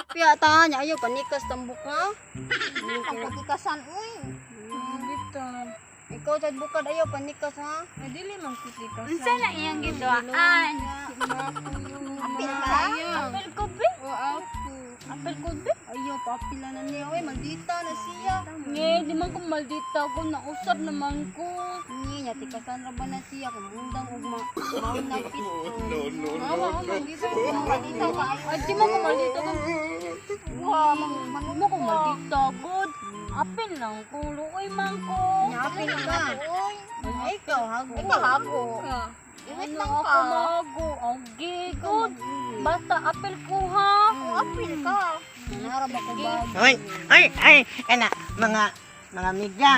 Piya ta niya ayaw panikas tambok ha. Ang pagkikasan, uy. Bita. Ikaw sad bukad ayaw panikas ha. Ay, dili man kutikasan. Unsa na iyang gituan? Apil ka? Apil ko be? O ako. Apil ko be? Ayaw papila na niya oy, maldita na siya. Nge, di man ko maldita ko nausap naman ko. Niya tikasan ra ba na siya kung undang og ma maon na pit. No, no, no, Awa, no. oh, maldita ko. Maldita ka. Ay, di man ko maldita ko. Wa, Di man ko maldita god. Apil lang ko, luoy man ko. Nya apil ka. Uy. Ay, ikaw hago. Ikaw hago. Iwit Ano lang ako ka. mago? Okay, good. Basta apil ko ha. O, apil ka. Nara ba ko ba? Ay, ay, ay, ana, mga amiga.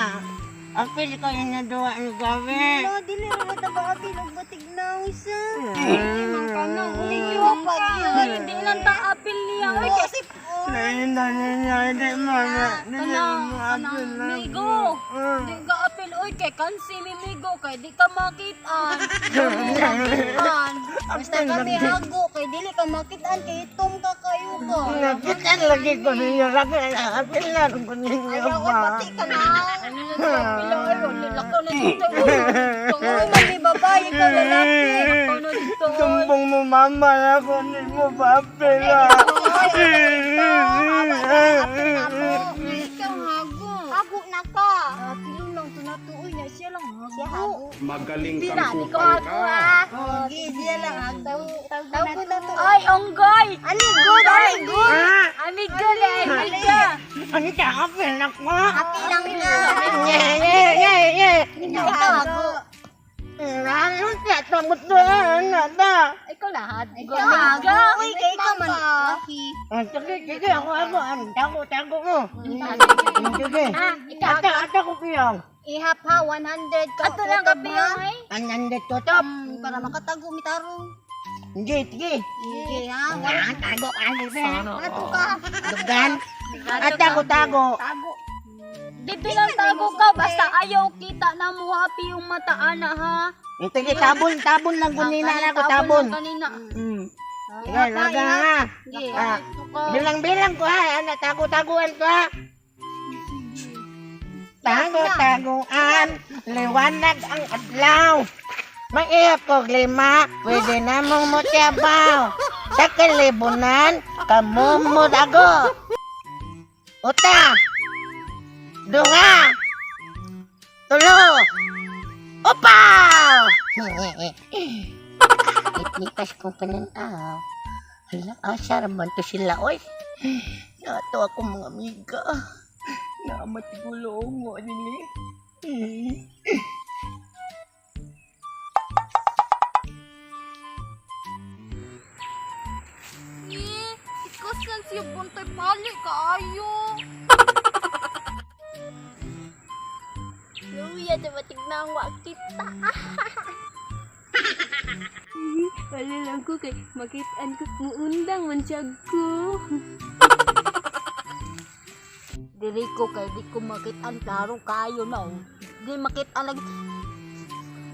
Ang pili ko yung naduwa ni Gabi. Wala dili ra ta ba apil og batig na isa. Hindi pa yun. Hindi lang ta apil niya. Ay, O, si... Hindi mo, hindi Kanang, mo kanang, apil na. migo. Di ka apil, oy, kay kansi mi migo, kay di ka makitaan. Di ka makitaan. Basta kami hago kay dili ka makitaan kay itom ka kayo ka. Nakitaan lagi ko ninyo, lagi, apil na ko ninyo Ayaw, oy, ba? pati ka na. Ano na sa apil lang, ay, wala lakaw na dito. Uy, man may babae ikaw lalaki. Lakaw na dito. oy. Sumbong mo mama na ako, hindi mo ba apil ah. Ikaw hago. Hago na ka. Apilo lang to nato uy nya siya lang hago. Siya hago. Magaling Tira, kang di ko kupal hago ka. ha. Sige, siya lang hago. Tawag na to. Ay, onggoy! Ali good, ali good. Ah, Amiga na, amiga! ano ka, apil na ko? Apil lang ka. Yeah, yeah, yeah, yeah. Ikaw hago. Lalo siya, tamot na, na, na. Ikaw lahat. Ikaw hago. Uy, kay ka man laki. Ah, sige, sige, ako, ako, ang tago, tago mo. Sige. Ikaw. Ata, ata ko piyong. Ihap ha, 100 ka. Ato lang Tutop, gabi ha? ay. Ang nandito, top. Para makatago mi tarong. Sige, sige. Sige ha. Ah, tago ka, sige. Ato ka. Dugan. At tago, tago. Tago. Dito lang tago ka, basta ayaw kita na mo happy yung mata ana ha. Sige, tabon, tabon lang kunina na ako, tabon. lang kanina. Sige, laga ha. Sige, Ah, dito ka. Bilang-bilang ko ha, ana, tago-taguan ko ha. Tago-taguan, liwanag ang adlaw. Maihap kog lima, pwede na mong mutyabaw. Sa kalibunan, kamumudago. Uta, duha, tulo, upaw! Itlikas ko pa ng aw. Hala, asa raman to sila, oy. Nato ako mga amiga. Naamatigulo mo nili. Ni, ikasan siya buntay pali kaayo. Luya, dapat tignan wa kita. Wala lang ko kay makitaan ko muundang man siya ko. Diri ko kay di ko makitaan klaro kayo na. oh. Di makitaan lagi.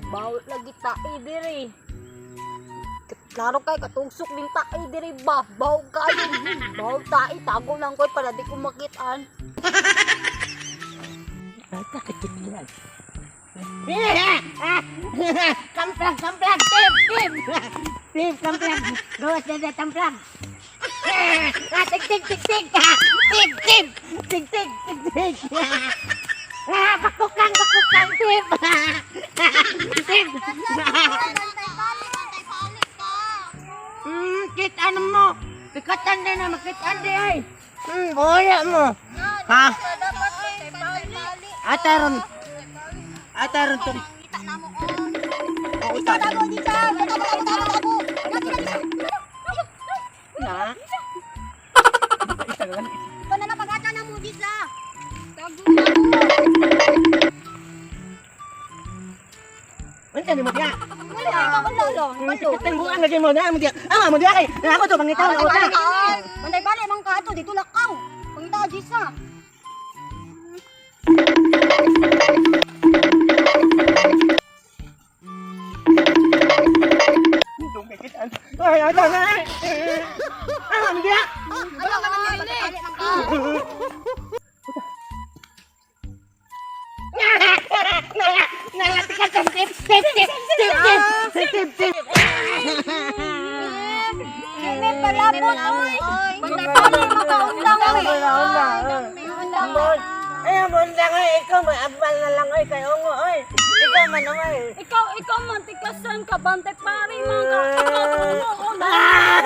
Bawal lagi tae diri. Klaro kay katugsok din tae diri ba. Baw kayo. Baw tae tago lang ko para di ko makitaan. Kamplag, kamplag, tip, tip. Tip, kamplag. Gawas na na, tamplag. Ah, tik, tik, tik, tik. Ah, tip, tip. Tik, tik, tik, tik. Ah, bakukang, bakukang, tip. Tip. Bantay pali, bantay pali ka. Kita mo. Pikatan din na, makitaan din ay. Boya mo. Ha? Dapat bantay pali. Ataron. Ataron tong. Kita na mo oh. Dito tago dito. Tago tago tago tago. Lagi lagi. Na? Ikaw na napagata na mo dito. Tago tago. Unsa ni mo diya? Wala wala wala. Pikatan buang lagi mo na mo diya. Ah, mo diya kay. Na ako to pangitaw na uta. Bantay bali man ka ato dito lakaw. Pangita Jisa. Ay, ay, ay, ay. Ah, ano diya? Ano ka man ni? Nalatikan ka, tip, tip, tip, tip, tip, tip, tip, tip. Kini palabot oy. Bantay pare makaundang oy. Undang, undang. Ay, undang, ay, ikaw, maabal na lang, ay, kay Ungo, ay. Ikaw man, ay. Ikaw, ikaw man, tikasan ka, bantay pare man ka. Ikaw, oo, Ah!